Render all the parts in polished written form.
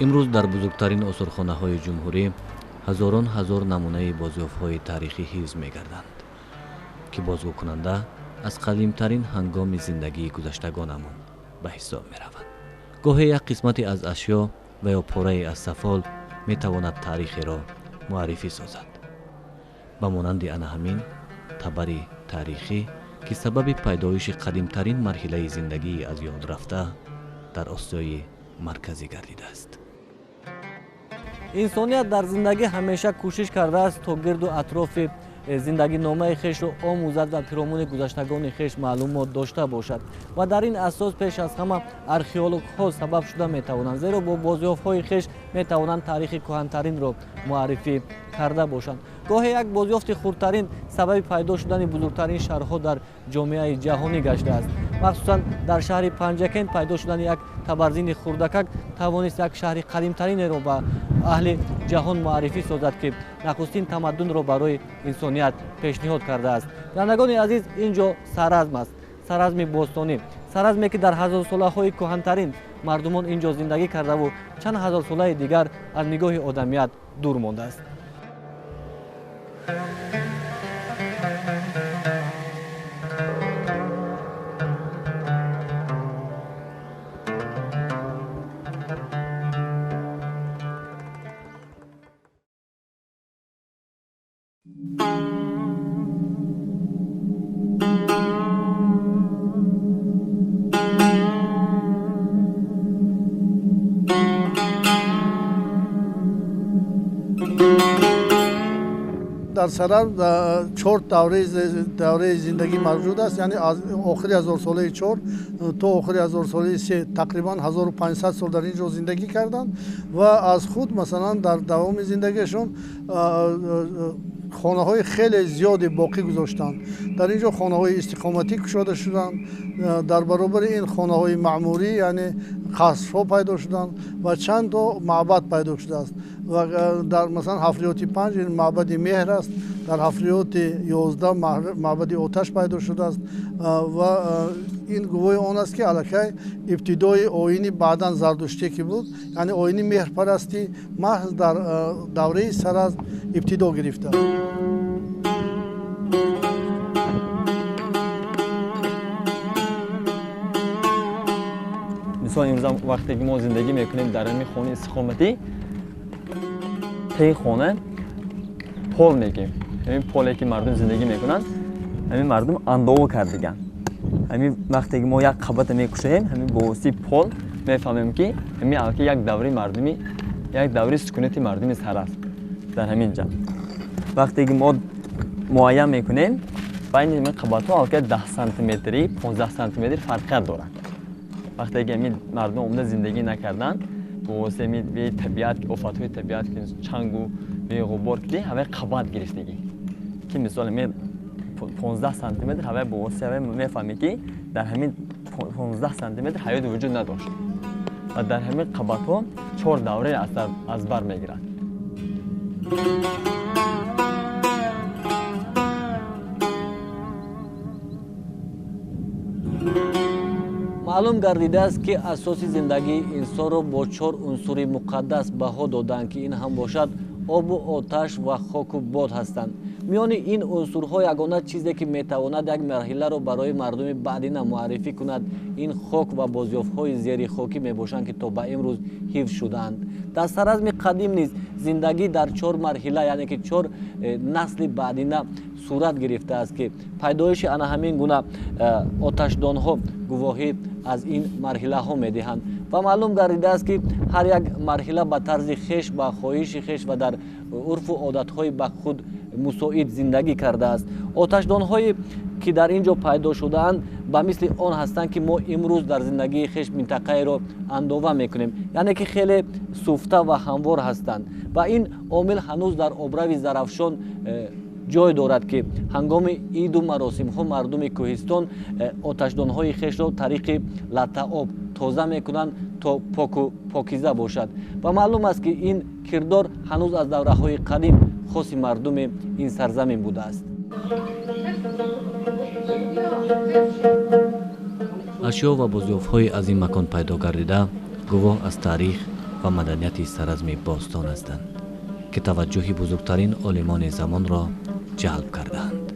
Имрӯз дар бузургтарин осорхонаҳои ҷумҳурӣ ҳазорон ҳазор намунаи бозёфтҳои таърихӣ ҳифз мегарданд, ки бозгӯкунанда аз қадимтарин ҳангоми зиндагии гузаштагонамон ба ҳисоб меравад. Гоҳе як қисмате аз ашё ва ё порае аз сафол метавонад таърихеро муаррифӣ созад, ба монанди ана ҳамин табари таърихӣ, ки сабаби пайдоиши қадимтарин марҳилаи зиндагии аз ёд рафта дар Осиёи Марказӣ гардидааст. Инсоният дар зиндагӣ ҳамеша кӯшиш кардааст, то гирду атрофи зиндагиномаи хешро омӯзад ва пиромуни гузаштагони хеш маълумот дошта бошад. Ва дар ин асос пеш аз ҳама археологҳо сабаб шуда метавонанд, зеро бо бозёфтҳои хеш метавонанд таърихи кӯҳантаринро муаррифӣ карда бошанд. Гоҳе як бозёфти хурдтарин сабаби пайдо шудани бузургтарин шаҳрҳо дар ҷомеаи ҷаҳонӣ гаштааст. Махсусан дар шаҳри Панҷакент пайдо шудани як табарзини хурдакак тавонист як шаҳри қадимтаринеро ба аҳли ҷаҳон муаррифӣ созад, ки нахустин тамаддунро барои инсоният пешниҳод кардааст. Бинандагони азиз, ин ҷо Саразм аст, Саразми бостонӣ, Саразме ки дар ҳазорсолаҳои кӯҳантарин мардумон ин ҷо зиндагӣ кардаву чанд ҳазорсолаи дигар аз нигоҳи одамият дур мондааст. Дар Саразм чор давраи зиндагӣ мавҷуд аст, яъне аз охири ҳазорсолаи чор то охири ҳазорсолаи се тақрибан 1500 сол дар ин ҷо зиндагӣ карданд ва аз худ масалан дар давоми зиндагиашон хонаҳои хеле зиёде боқӣ гузоштанд. Дар ин ҷо хонаҳои истиқоматӣ кушода шуданд, дар баробари ин хонаҳои маъмурӣ, яъне қасрҳо пайдо шуданд ва чанд то маъбад пайдо шудааст. Ва дар масалан ҳафриёти 5 ин маъбади меҳр аст, дар ҳафриёти 11 маъбади оташ пайдо шудааст ва ин гувоҳи он аст, ки аллакай ибтидои оини баъдан зардуштӣ ки буд, яъне оини меҳрпарастӣ маҳз дар давраи Саразм ибтидо гирифтааст. Мисол имрӯз вақте ки мо зиндагӣ мекунем дар ҳамин хонаи истиқоматӣ, таи хона пол мегем. Ҳамин поле ки мардум зиндагӣ мекунанд, ҳамин мардум андова кардаганд. Ҳамин вақте ки мо як қабата мекушоем, ҳамин бо воситаи пол мефаҳмем, ки ҳамин аллакай як давраи мардумӣ, як давраи сукунати мардуми Саразм дар ҳамин ҷа. Вақте ки мо муайян мекунем, байни ҳамин қабатҳо аллакай 10 сантиметри, 15 сантиметр фарқият дорад. Вақте ки ҳамин мардум омада зиндагӣ накарданд, бо воситаи ҳамин табиат, офатҳои табиат, ки чангу ғубор ки ҳавай қабат гирифтагӣ, ки мисол ҳамин 15 сантиметр ҳавай бо воситаи ҳавай мефаҳмӣ, ки дар ҳамин 15 сантиметр ҳаёт вуҷуд надошт ва дар ҳамин қабатҳо чор давраи аз бар мегирад. Маълум гардидааст, ки асоси зиндагии инсонро бо чор унсури муқаддас баҳо доданд, ки ин ҳам бошад обу оташ ва хоку бод ҳастанд. Миёни ин унсурҳо ягона чизе ки метавонад як марҳиларо барои мардуми баъдина муаррифӣ кунад, ин хок ва бозёфтҳои зерихокӣ мебошанд, ки то ба имрӯз ҳифз шудаанд. Дар Саразми қадим низ зиндагӣ дар чор марҳила, яъне ки чор насли баъдина сурат гирифтааст, ки пайдоиши ана ҳамин гуна оташдонҳо гувоҳӣ аз ин марҳилаҳо медиҳанд. Ва маълум гардидааст, ки ҳар як марҳила ба тарзи хеш, ба хоҳиши хеш ва дар урфу одатҳои ба худ мусоид зиндагӣ кардааст. Оташдонҳое ки дар ин ҷо пайдо шудаанд, ба мисли он ҳастанд, ки мо имрӯз дар зиндагии хеш минтақаеро андова мекунем, яъне ки хеле суфта ва ҳамвор ҳастанд. Ва ин омил ҳанӯз дар обрави Зарафшон ҷой дорад, ки ҳангоми иду маросимҳо мардуми кӯҳистон оташдонҳои хешро тариқи латтаоб тоза мекунанд, то поку покиза бошад. Ва маълум аст, ки ин кирдор ҳанӯз аз давраҳои қадим хоси мардуми ин сарзамин будааст. Ашё ва бозёфтҳои аз ин макон пайдо гардида гувоҳ аз таърих Ва маданияти Саразми бостон ҳастанд, ки таваҷҷӯҳи бузургтарин олимони замонро ҷалб кардаанд.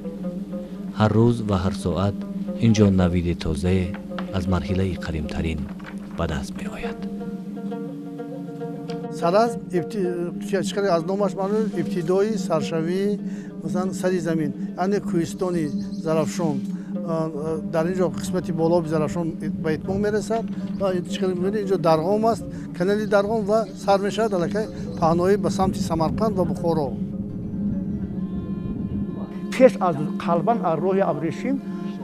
Ҳар рӯз ва ҳар соат ин ҷо навиди тозае аз марҳилаи қадимтарин ба даст меояд. Саразм аз номаш маълум, ибтидои саршавии масалан сари замин, яъне кӯҳистони Зарафшон. Дар ин ҷо қисмати болоби Зарафшон ба итмом мерасад ва ин ҷо Дарғом аст, канали Дарғом, ва сар мешавад аллакай паҳноӣ ба самти Самарқанд ва Бухоро. Пеш аз қалбан аз роҳи абрешим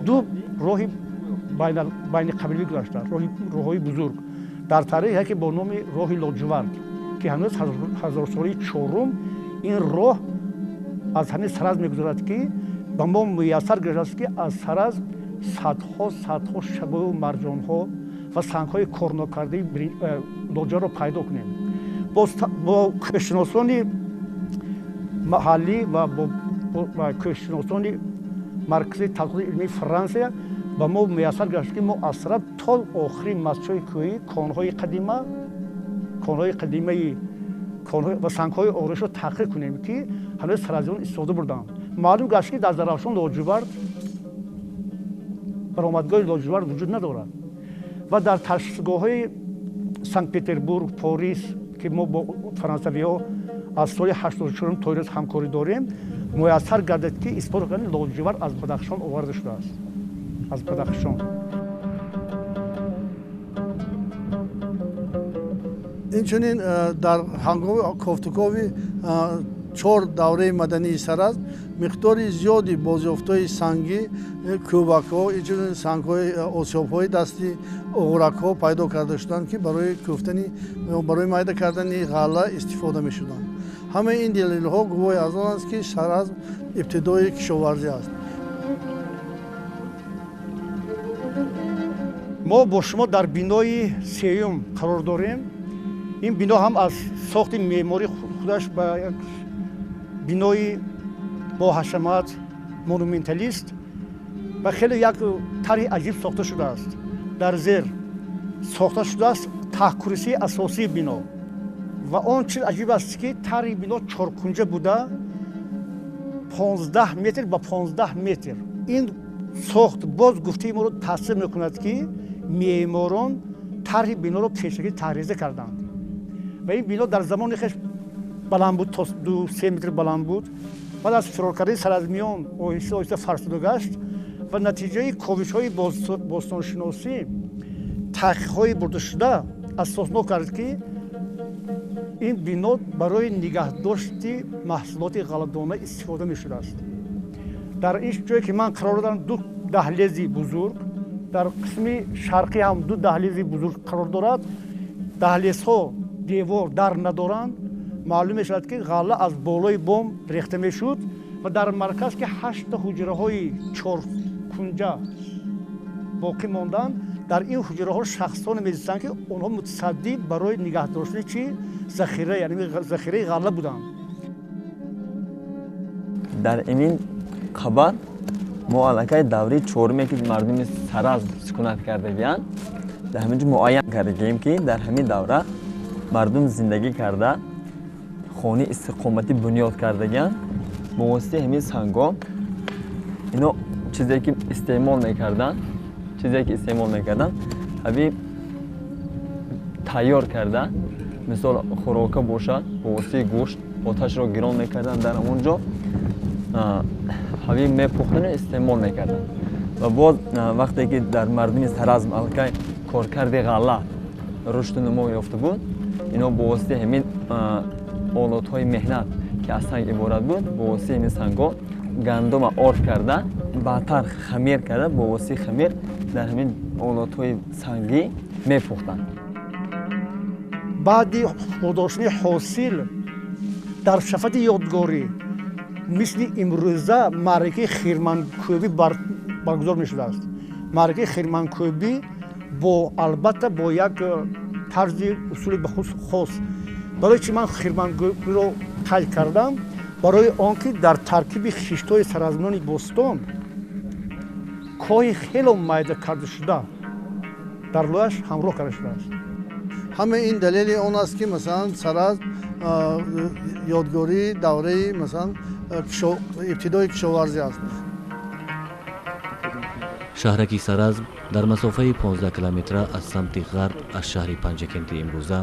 ду роҳи байниқабилавӣ гузаштааст, роҳҳои бузург. Дар таърих яке бо номи роҳи Лоҷувард, ки ҳанӯз ҳазорсолаи чорум ин роҳ аз ҳамин Саразм мегузарад, ки ба мо муяссар гаштааст, ки аз Саразм садҳо садҳо шабою марҷонҳо ва сангҳои корнокардаи лоҷаро пайдо кунем. Бо кӯҳшиносони маҳаллӣ ва бо кӯҳшиносони маркази тадқиқоти илмии Франсия ба мо муяссар гашт, ки мо аз Саразм то охири масҷидҳои кӯҳӣ конҳои қадима, конҳои қадимаи ва сангҳои ороишро таҳқиқ кунем, ки ҳанӯз саразмиён истифода бурданд. Маълум гашт, ки дар Зарафшон лоҷувард, баромадгоҳи лоҷувард вуҷуд надорад ва дар ташхисгоҳҳои Санкт-Петербург, Порис, ки мо бо франсавиҳо аз соли 84 то имрӯз ҳамкорӣ дорем, муяссар гардид, ки исбот кардани лоҷувард аз Бадахшон оварда шудааст, аз Бадахшон. Инчунин дар ҳангоми кофтукови чор давраи мадании Саразм миқдори зиёди бозёфтҳои сангӣ, кӯбакҳо, инчунин сангҳои осиёбҳои дастӣ, оғуракҳо пайдо карда шуданд, ки барои кӯфтани, барои майда кардани ғалла истифода мешуданд. Ҳамаи ин далелҳо гувоҳи аз он аст, ки Саразм ибтидои кишоварзӣ аст. Мо бо шумо дар бинои сеюм қарор дорем. Ин бино ҳам аз сохти меъмории худаш ба як бинои бо ҳашамат, монументалист ва хеле як тарҳи аҷиб сохта шудааст. Дар зер сохта шудааст таҳкурсии асосии бино ва он чиз аҷиб аст, ки тарҳи бино чоркунҷа буда, 15 метр ба 15 метр. Ин сохт боз гуфтаи моро таъсир мекунад, ки меъморон тарҳи биноро пешакӣ таҳриза карданд ва ин бино дар замони хеш баланд буд, то 2-3 метр баланд буд. Баъд аз фирор кардани саразмиён оҳиста оҳиста фарсуда гашт ва натиҷаи ковишҳои бостоншиносӣ, таҳқиқҳои бурдашуда асоснок кард, ки ин бино барои нигаҳдошти маҳсулоти ғалладона истифода мешудааст. Дар ин ҷое ки ман қарор дорам, ду даҳлези бузург, дар қисми шарқӣ ҳам ду даҳлези бузург қарор дорад. Даҳлезҳо девор дар надоранд. Маълум мешавад, ки ғалла аз болои бом рехта мешуд ва дар марказ, ки ҳашта ҳуҷраҳои чоркунҷа боқӣ монданд, дар ин ҳуҷраҳо шахсоне мезистанд, ки онҳо мутасаддӣ барои нигаҳ доштани чи захира, яъне захираи ғалла буданд. Дар ин қабат мо аллакай давраи чоруме, ки мардуми Саразм сукунат кардагиянд, дар ҳамин ҷо муайян кардагием, ки дар ҳамин давра мардум зиндагӣ карда, хонаи истиқоматӣ бунёд кардагиянд. Бо воситаи ҳамин сангҳо ино чизе ки истеъмол мекарданд, чизе ки истеъмол мекарданд, ҳави тайёр карда, мисол хӯрока бошад, бо воситаи гӯшт оташро гирон мекарданд, дар ҳамон ҷо ҳави мепухтану истеъмол мекарданд. Ва боз вақте ки дар мардуми Саразм аллакай коркарди ғалла рушду нумо ёфта буд, ино бо воситаи ҳамин олотҳои меҳнат, ки аз санг иборат буд, бо воситаи ҳамин сангҳо гандума орд карда, баъдтар хамир карда, бо воситаи хамир дар ҳамин олотҳои сангӣ мепухтанд. Баъди худоштани ҳосил дар шафати ёдгорӣ мисли имрӯза маъракаи хирманкӯбӣ баргузор мешудааст. Маъракаи хирманкӯбӣ бо албатта бо як тарзи усули ба худ хос. Барои чи ман хирманкӯбиро қайд кардам? Барои он ки дар таркиби хиштҳои саразмиёни бостон коҳи хело майда карда шуда дар лояш ҳамроҳ карда шудааст. Ҳама ин далели он аст, ки масалан Саразм ёдгории давраи масалан ибтидои кишоварзӣ аст. Шаҳраки Саразм дар масофаи 15 километра аз самти ғарб аз шаҳри Панҷакенти имрӯза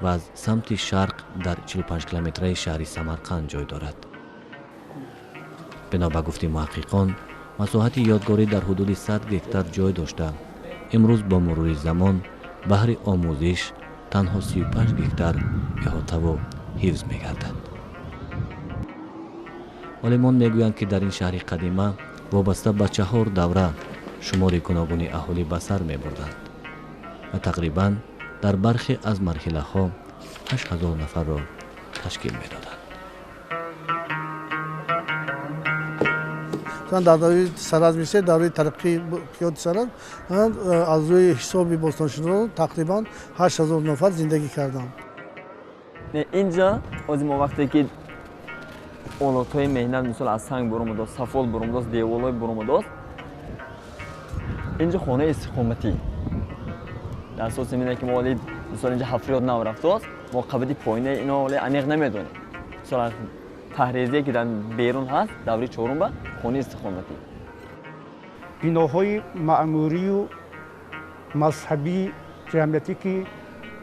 ва аз самти шарқ дар 45 километраи шаҳри Самарқанд ҷой дорад. Бино ба гуфти муҳаққиқон, масоҳати ёдгорӣ дар ҳудуди 100 гектар ҷой дошта, имрӯз бо мурури замон баҳри омӯзиш танҳо 35 гектар иҳотаву ҳифз мегардад. Олимон мегӯянд, ки дар ин шаҳри қадима вобаста ба 4 давра шумори гуногуни аҳолӣ ба сар мебурданд ва тақрибан дар бархе аз марҳилаҳо 8000 нафарро ташкил медоданд. Дар давраи Саразми се, давраи тараққиёти Саразм, аз рӯи ҳисоби бостоншиносон тақрибан 8000 нафар зиндагӣ карданд. Инҷа ози мо вақте ки олотҳои меҳнат, мисол аз санг буромадост, сафол буромадост, деволҳои буромадост, инҷа хонаи истиқоматӣ. Дар асоси мине ки мо оли мисол инҷа ҳафриёт нав рафтост, мо қабати поинаи ино оли аниқ намедонем. Мисол таҳрезие ки дар берун ҳаст, давраи чорум ба хонаи истиқоматӣ. Биноҳои маъмурию мазҳабии ҷамъиятӣ, ки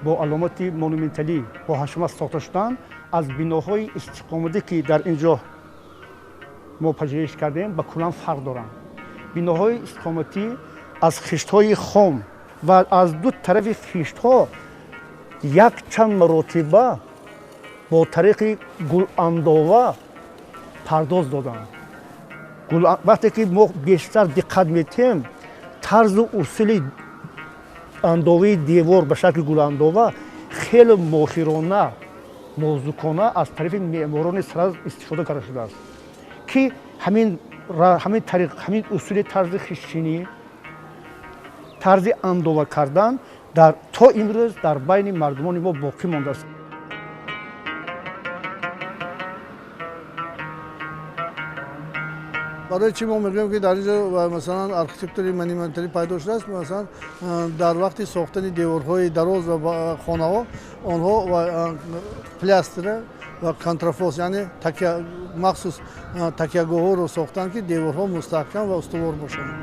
бо аломати монументалӣ бо ҳашмат сохта шуданд, аз биноҳои истиқоматӣ, ки дар ин ҷо мо пажӯҳиш кардем, ба куллан фарқ доранд. Биноҳои истиқоматӣ аз хиштҳои хом ва аз ду тарафи хиштҳо якчанд маротиба бо тариқи гуландова пардоз доданд. Вақте ки мо бештар диққат метиҳем, тарзу усули андоваи девор ба шакли гуландова хеле моҳирона, нозукона аз тарафи меъморони Саразм истифода карда шудааст, ки ҳамин тариқ, ҳамин усули тарзи хиштчинӣ, тарзи андова кардан то имрӯз дар байни мардумони мо боқӣ мондааст. Барои чӣ мо мегӯем, ки дар инҷо масалан архитектури монументалӣ пайдо шудааст? Масалан дар вақти сохтани деворҳои дароз ва хонаҳо онҳо плястра ва контрафорс, яъне махсус такягоҳҳоро сохтанд, ки деворҳо мустаҳкам ва устувор бошанд.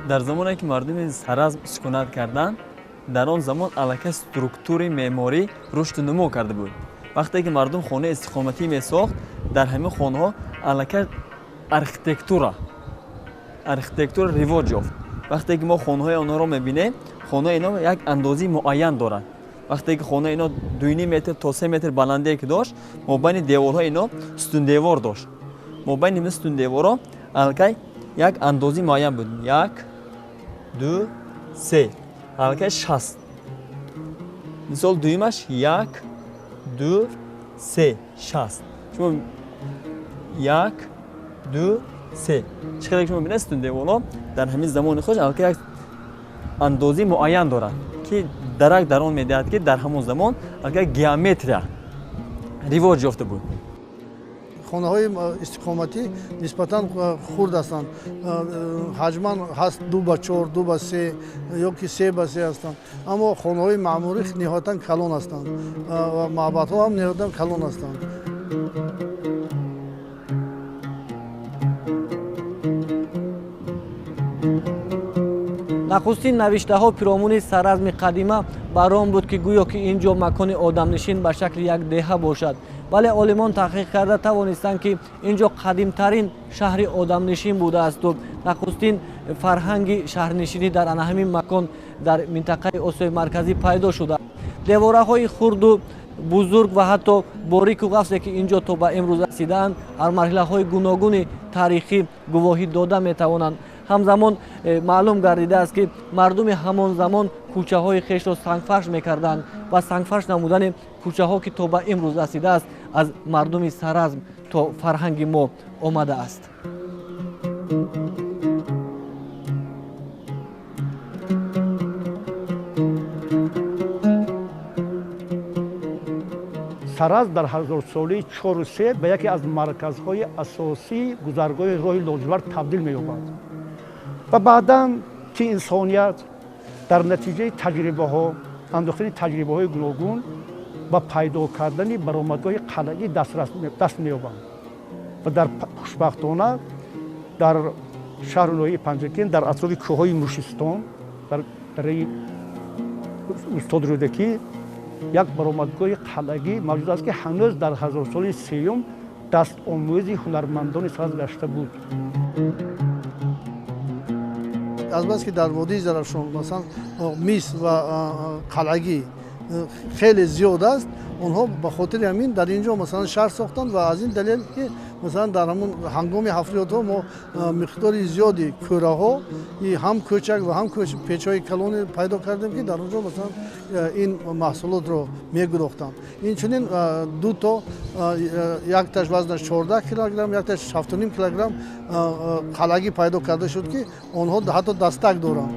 Дар замоне ки мардуми Саразм сукунат карданд, дар он замон аллакай структури меъморӣ рушду нумо карда буд. Вақте ки мардум хонаи истиқоматӣ месохт, дар ҳамин хонаҳо аллакай архитектура ривоҷ ёфт. Вақте ки мо хонаҳои онҳоро мебинем, хонаи ино як андозаи муайян дорад. Вақте ки хонаи ино 2,5 метр то 3 метр баландие ки дошт, мобайни деворҳои ино сутундевор дошт. Мобайни ин сутундеворҳо аллакай як андозаи муайян буд. 1, 2, 3, аллакай 60. Мисол дуюмаш 1, 2, 3, 60. Шумо 1, 2, 3. Чӣ қадар шумо бинед, сутундеворҳо дар ҳамин замони худ аллакай як андозаи муайян дорад, ки дарак дар он медиҳад, ки дар ҳамон замон аллакай геометрия ривоҷ ёфта буд. Хонаҳои истиқоматӣ нисбатан хурд ҳастанд. Ҳаҷман ҳаст 2 ба 4, 2 ба 3 ё ки 3 ба 3 ҳастанд. Аммо хонаҳои маъмурӣ ниҳоятан калон ҳастанд ва маъбадҳо ҳам ниҳоятан калон ҳастанд. Нахустин навиштаҳо пиромуни Саразми қадима бар он буд, ки гӯё ки ин ҷо макони одамнишин ба шакли як деҳа бошад. Вале олимон таҳқиқ карда тавонистанд, ки ин ҷо қадимтарин шаҳри одамнишин будаасту нахустин фарҳанги шаҳрнишинӣ дар ана ҳамин макон дар минтақаи Осиёи Марказӣ пайдо шуда. Девораҳои хурду бузург ва ҳатто борику ғафсе, ки ин ҷо то ба имрӯз расидаанд, аз марҳилаҳои гуногуни таърихӣ гувоҳӣ дода метавонанд. Ҳамзамон маълум гардидааст, ки мардуми ҳамон замон кӯчаҳои хешро сангфарш мекарданд ва сангфарш намудани кӯчаҳо, ки то ба имрӯз расидааст, аз мардуми Саразм то фарҳанги мо омадааст. Саразм дар ҳазорсолаи 4 ва 3 ба яке аз марказҳои асосии гузаргоҳи роҳи лоҷвард табдил меёбад. Ва баъдан ки инсоният дар натиҷаи таҷрибаҳо, андохтани таҷрибаҳои гуногун ба пайдо кардани баромадгоҳи қалъагӣ даст меёбанд. Ва дар хушбахтона дар шаҳру ноҳияи Панҷакент, дар атрофи кӯҳҳои Мушистон, дар дараи Устод Рӯдакӣ як баромадгоҳи қалъагӣ мавҷуд аст, ки ҳанӯз дар ҳазорсолаи сеюм дастомӯзи ҳунармандони сараз гашта буд. Азбаски дар водии Зарафшон масалан мис ва қалъагӣ хеле зиёд аст, онҳо ба хотири ҳамин дар ин ҷо масалан шаҳр сохтанд ва аз ин далел ки масалан дар ҳамон ҳангоми ҳафриётҳо мо миқдори зиёди кӯраҳо ҳам кӯчак ва ҳам печҳои калоне пайдо кардем, ки дар он ҷо масалан ин маҳсулотро мегудохтанд. Инчунин ду то, якташ вазнаш 14 килограмм, якташ 7,5 килограмм қалъагӣ пайдо карда шуд, ки онҳо ҳатто дастак доранд.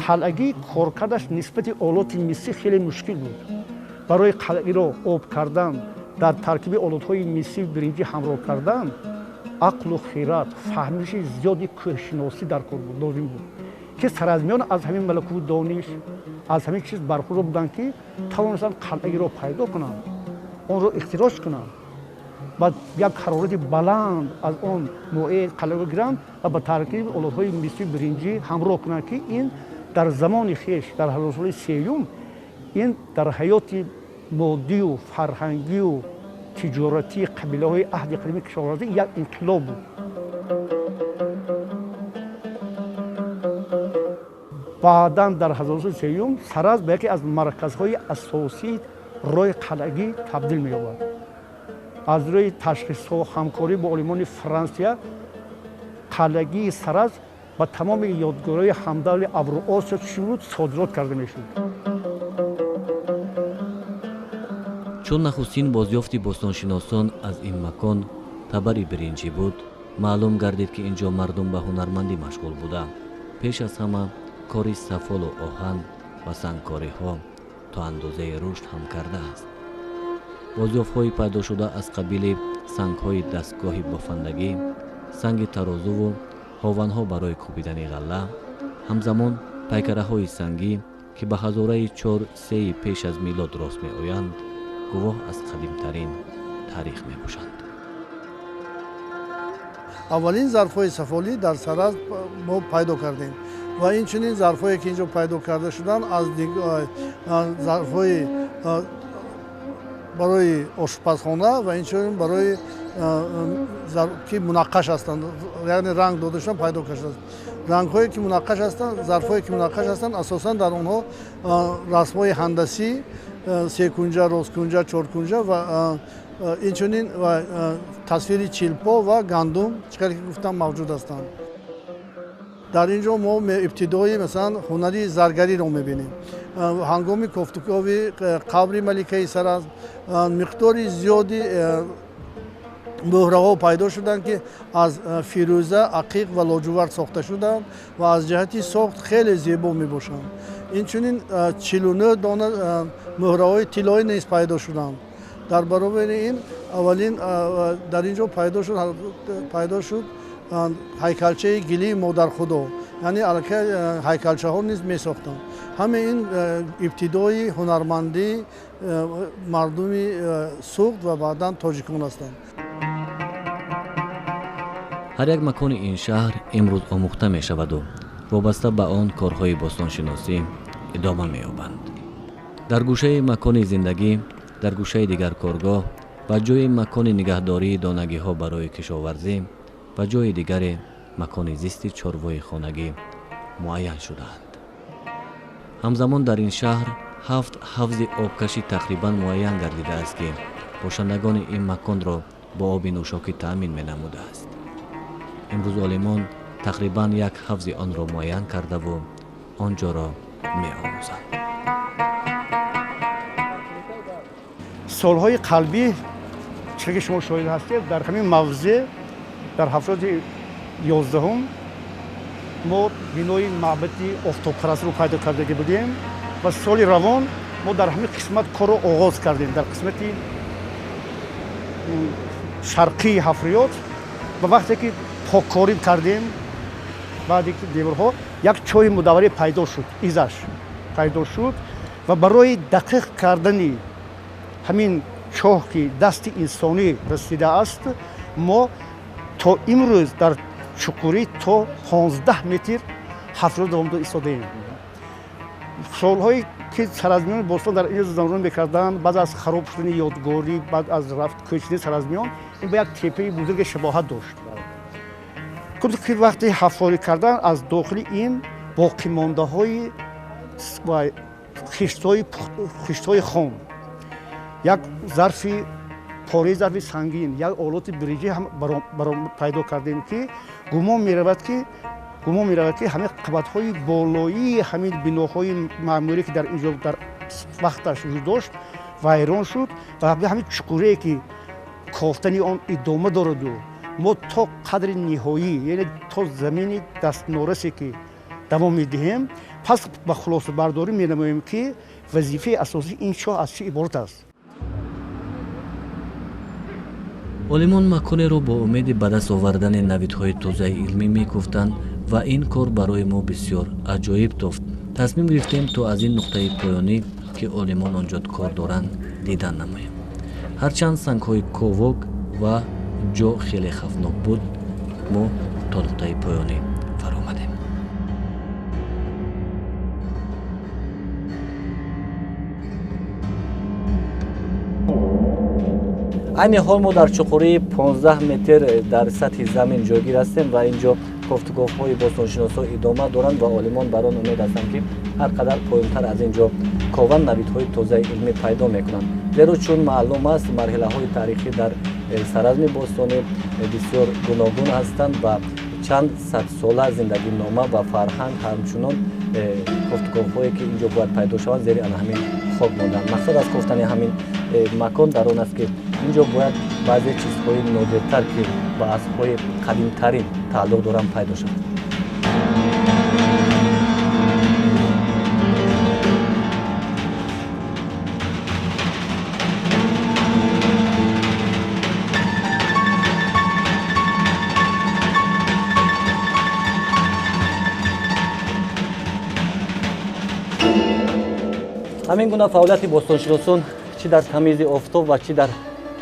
Қалъагӣ коркардаш нисбати олоти мисӣ хеле мушкил буд. Барои қалъагиро об кардан, дар таркиби олотҳои мисӣ биринҷӣ ҳамроҳ кардан, ақлу хират, фаҳмиши зиёди кӯҳшиносӣ дар кор буд, лозим буд, ки саразмиён аз ҳамин малакуву дониш, аз ҳамин чиз бархурдор буданд, ки тавонистанд қалъагиро пайдо кунанд, онро ихтироҷ кунанд, баъд як ҳарорати баланд аз он моеъ қалъагиро гиранд ва ба таркиби олотҳои мисӣ биринҷӣ ҳамроҳ кунанд, ки ин дар замони хеш, дар ҳазорсолаи сеюм, ин дар ҳаёти моддию фарҳангию тиҷоратии қабилаҳои аҳди қадими кишоварзӣ як инқилоб буд. Баъдан дар ҳазорсолаи сеюм Сараз ба яке аз марказҳои асосии роҳи қалъагӣ табдил меёбад. Аз рӯи ташхисҳо, ҳамкорӣ бо олимони Франсия, қалъагии Сараз ба тамоми ёдгориҳои ҳамдавли Авруосиё чӣ буд содирот карда мешуд. Чун нахустин бозёфти бостоншиносон аз ин макон табари биринҷӣ буд, маълум гардид, ки ин ҷо мардум ба ҳунармандӣ машғул буда. Пеш аз ҳама кори сафолу оҳан ва сангкориҳо то андозаи рушд ҳам кардааст. Бозёфтҳои пайдошуда аз қабили сангҳои дастгоҳи бофандагӣ, санги тарозуву ҳованҳо барои кӯбидани ғалла, ҳамзамон пайкараҳои сангӣ, ки ба ҳазораи 4-3 пеш аз милод рост меоянд, гувоҳ аз қадимтарин таърих мебошанд. Аввалин зарфҳои сафолӣ дар Сараз мо пайдо кардем ва инчунин зарфҳое ки инҷо пайдо карда шуданд аз зарфҳои барои ошпазхона ва инчунин барои ки мунаққаш ҳастанд, яъне ранг дода шудан пайдо кардааст. Рангҳое ки мунаққаш ҳастанд, зарфҳое ки мунаққаш ҳастанд, асосан дар онҳо расмҳои ҳандасӣ, секунҷа, росткунҷа, чоркунҷа ва инчунин тасвири чилпо ва гандум, чӣ қадр ки гуфтам, мавҷуд ҳастанд. Дар ин ҷо мо ибтидои масалан ҳунари заргариро мебинем. Ҳангоми кофтукови қабри маликаи Сараз миқдори зиёди мӯҳраҳо пайдо шуданд, ки аз фирӯза, ақиқ ва лоҷувард сохта шуданд ва аз ҷиҳати сохт хеле зебо мебошанд. Инчунин 49 дона мӯҳраҳои тиллоӣ низ пайдо шуданд. Дар баробари ин аввалин дар ин ҷо пайдо шуд ҳайкалчаи гилии модархудо, яъне аллакай ҳайкалчаҳо низ месохтанд. Ҳамаи ин ибтидои ҳунармандии мардуми Суғд ва баъдан тоҷикон ҳастанд. Ҳар як макони ин шаҳр имрӯз омӯхта мешаваду вобаста ба он корҳои бостоншиносӣ идома меёбанд. Дар гӯшаи макони зиндагӣ, дар гӯшаи дигар коргоҳ ва ҷои макони нигаҳдории донагиҳо барои кишоварзӣ ва ҷои дигаре макони зисти чорвои хонагӣ муайян шудаанд. Ҳамзамон дар ин шаҳр 7 ҳавзи обкашӣ тақрибан муайян гардидааст, ки бошандагони ин маконро бо оби нӯшокӣ таъмин менамудааст. Имрӯз олимон тақрибан як ҳавзи онро муайян кардаву он ҷоро меомӯзанд. Солҳои қалбӣ, чӣ ки шумо шоҳид ҳастед, дар ҳамин мавзеъ дар 711 мо бинои маъбади офтобпарастро пайдо кардагӣ будем ва соли равон мо дар ҳамин қисмат корро оғоз кардем, дар қисмати шарқии ҳафриёт. Ва вақте ки Поккорӣ кардем, баъди деворҳо як чоҳи мудавварӣ пайдо шуд, изаш пайдо шуд ва барои дақиқ кардани ҳамин чоҳ, ки дасти инсонӣ расидааст, мо то имрӯз дар чуқурӣ то 15 метр ҳафриро давом дода истодаем. Солҳое ки саразмиёни бостон дар ин замон мекарданд, баъд аз хароб шудани ёдгорӣ, баъд аз рафт кӯчидани саразмиён, ин ба як теппаи бузурге шабоҳат дошт. Ки вақте ҳафорӣ кардан, аз дохили ин боқимондаҳои хиштҳои хом, як зарфи пораи зарфи сангин, як олоти биринҷӣ ҳам пайдо кардем, ки гумон меравад, ки ҳамин қабатҳои болоии ҳамин биноҳои маъмурӣ, ки дар инҷо дар вақташ вуҷуд дошт, вайрон шуд ва ҳамин чуқурие, ки кофтани он идома дораду мо то қадри ниҳоӣ, яъне то замини дастнорасе, ки давом медиҳем, пас ба хулосабардорӣ менамоем, ки вазифаи асосии ин чоҳ аз чӣ иборат аст. Олимон маконеро бо умеди ба даст овардани навидҳои тозаи илмӣ мекуфтанд ва ин кор барои мо бисёр аҷоиб тофт. Тасмим гирифтем, то аз ин нуқтаи поёнӣ, ки олимон он ҷо кор доранд, дидан намоем. Ҳарчанд сангҳои ковок ва ҷо хеле хавфнок буд, мо то нуқтаи поёнӣ фаромадем. Айни ҳол мо дар чуқурии 15 метр дар сатҳи замин ҷойгир ҳастем ва ин ҷо кофтуковҳои бостоншиносҳо идома доранд ва олимон бар он умед ҳастанд, ки ҳар қадар поёнтар аз ин ҷо кованд, навидҳои тозаи илмӣ пайдо мекунанд. Зеро чун маълум аст, марҳилаҳои таърихӣ дар саразми бостонӣ бисёр гуногун ҳастанд ва чанд садсола зиндагинома ва фарҳанг ҳамчунон кофтуковҳое, ки ин ҷо бояд пайдо шаванд, зери ана ҳамин хок монданд. Мақсад аз кофтани ҳамин макон дар он аст, ки ин ҷо бояд баъзе чизҳои нодиртар, ки ба асрҳои қадимтарин тааллуқ доранд, пайдо шаванд. Ҳамин гуна фаъолияти бостоншиносон чӣ дар тамизи офтоб ва чӣ дар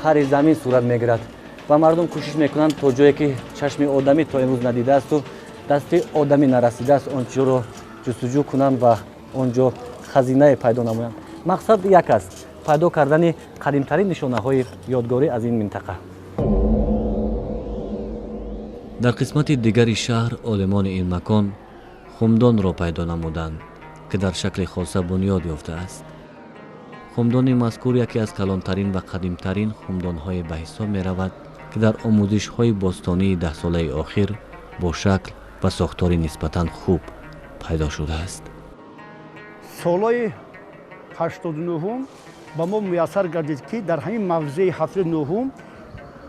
қари замин сурат мегирад ва мардум кӯшиш мекунанд, то ҷое ки чашми одамӣ то имрӯз надидаасту дасти одамӣ нарасидааст, он ҷоро ҷустуҷӯ кунанд ва он ҷо хазинае пайдо намоянд. Мақсад як аст: пайдо кардани қадимтарин нишонаҳои ёдгорӣ аз ин минтақа. Дар қисмати дигари шаҳр олимони ин макон хумдонро пайдо намуданд, ки дар шакли хоса бунёд ёфтааст. Хумдони мазкур яке аз калонтарин ва қадимтарин хумдонҳое ба ҳисоб меравад, ки дар омӯзишҳои бостонии даҳсолаи охир бо шакл ва сохтори нисбатан хуб пайдо шудааст. Солҳои 89 ба мо муяссар гардид, ки дар ҳамин мавзеи 79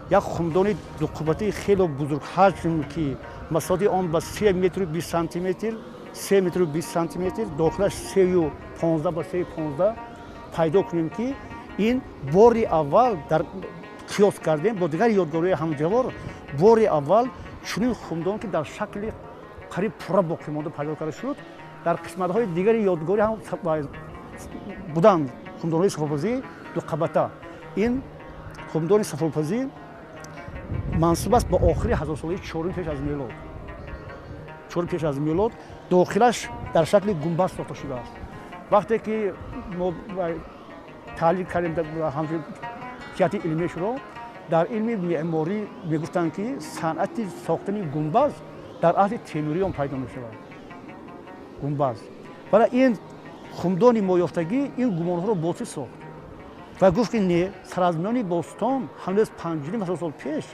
як хумдони дуқабатаи хело бузургҳаҷм, ки масоҳати он ба 3 метру 20 сантиметр, 3 метру 20 сантиметр, дохилаш 3,15 ба 3,15 пайдо кунем, ки ин бори аввал дар қиёс кардем бо дигар ёдгориҳои ҳамҷавор, бори аввал чунин хумдон, ки дар шакли қариб пурра боқимонда пайдо карда шуд. Дар қисматҳои дигари ёдгорӣ ҳам буданд хумдонҳои сафолпазӣ дуқабата. Ин хумдони сафолпазӣ мансуб аст ба охири ҳазорсолаи чорум пеш аз мелод. Чорум пеш аз мелод дохилаш дар шакли гумбаз сохта шудааст. Вақте ки мо таҳлил кардем ҳамчун ҷиҳати илмиашро, дар илми меъморӣ мегуфтанд, ки санъати сохтани гумбаз дар аҳди темуриён пайдо мешавад. Гумбаз. Вале ин хумдони моёфтагӣ ин гумонҳоро ботил сохт ва гуфт, ки не, саразмиёни бостон ҳанӯз 5,5 ҳазор сол пеш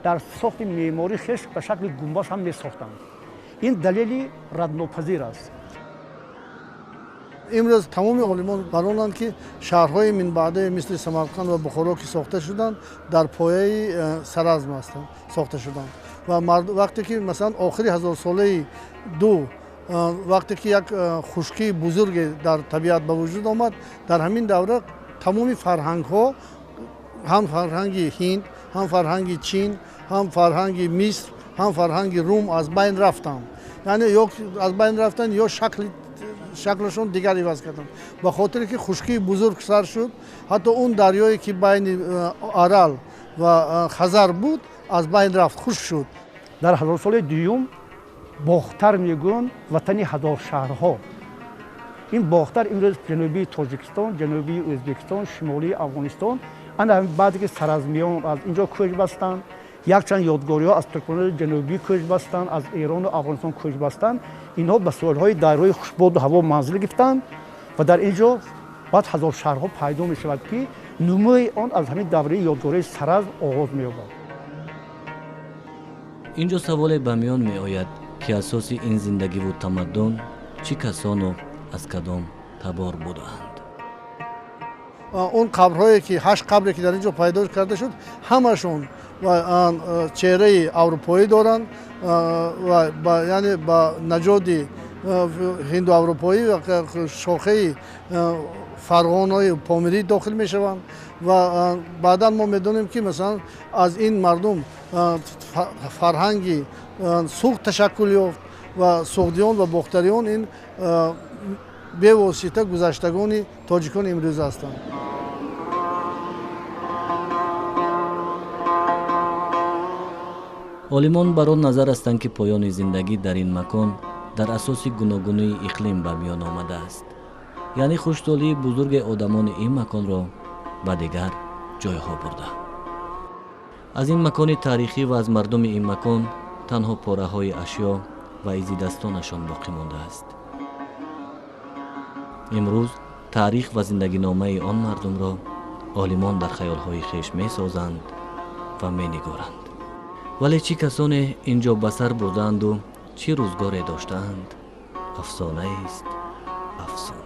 дар сохти меъмории хеш ба шакли гумбаз ҳам месохтанд. Ин далели раднопазир аст. Имрӯз тамоми олимон бар онанд, ки шаҳрҳои минбаъдае мисли Самарқанд ва Бухоро, ки сохта шуданд, дар пояи саразм ҳастанд сохта шуданд. Ва вақте ки масалан охири ҳазорсолаи ду, вақте ки як хушкии бузурге дар табиат ба вуҷуд омад, дар ҳамин давра тамоми фарҳангҳо, ҳам фарҳанги Ҳинд, ҳам фарҳанги Чин, ҳам фарҳанги Миср ҳам фарҳанги Рум аз байн рафтанд. Яъне ё аз байн рафтанд, ё шаклашон дигар иваз карданд. Ба хотире ки хушкии бузург сар шуд, ҳатто он дарёе ки байни Арал ва Хазар буд, аз байн рафт, хушк шуд. Дар ҳазорсолаи дуюм Бохтар мегӯянд ватани ҳазор шаҳрҳо. Ин Бохтар имрӯз ҷанубии Тоҷикистон, ҷанубии Ӯзбекистон, шимолии Афғонистон. Ана баъде ки саразмиён аз инҷо кӯч бастанд, якчанд ёдгориҳо аз туркманони ҷанубӣ кӯч бастанд, аз Эрону Афғонистон кӯч бастанд. Инҳо ба соҳилҳои дарёи хушбоду ҳаво манзил гирифтанд ва дар ин ҷо баъд ҳазор шаҳрҳо пайдо мешавад, ки нумӯи он аз ҳамин давраи ёдгории Саразм оғоз меёбад. Ин ҷо саволе ба миён меояд, ки асоси ин зиндагиву тамаддун чӣ касону аз кадом табор будаанд. Он қабрҳое ки 8 қабре ки дар ин ҷо пайдо карда шуд, ҳамашон чеҳраи аврупоӣ доранд ва яъне ба наҷоди ҳиндуаврупоӣ ва шохаи фарғонаи помирӣ дохил мешаванд. Ва баъдан мо медонем, ки масалан аз ин мардум фарҳанги суғд ташаккул ёфт ва суғдиён ва бохтариён ин бевосита гузаштагони тоҷикон имрӯз ҳастанд. Олимон бар он назар ҳастанд, ки поёни зиндагӣ дар ин макон дар асоси гуногунии иқлим ба миён омадааст. Яъне хушсолии бузурги одамони ин маконро ба дигар ҷойҳо бурда. Аз ин макони таърихӣ ва аз мардуми ин макон танҳо пораҳои ашё ва изи дастонашон боқӣ мондааст. Имрӯз таърих ва зиндагиномаи он мардумро олимон дар хаёлҳои хеш месозанд ва менигоранд. Вале чӣ касоне ин ҷо ба сар бурдаанду чӣ рӯзгоре доштаанд, афсонаест, афсона.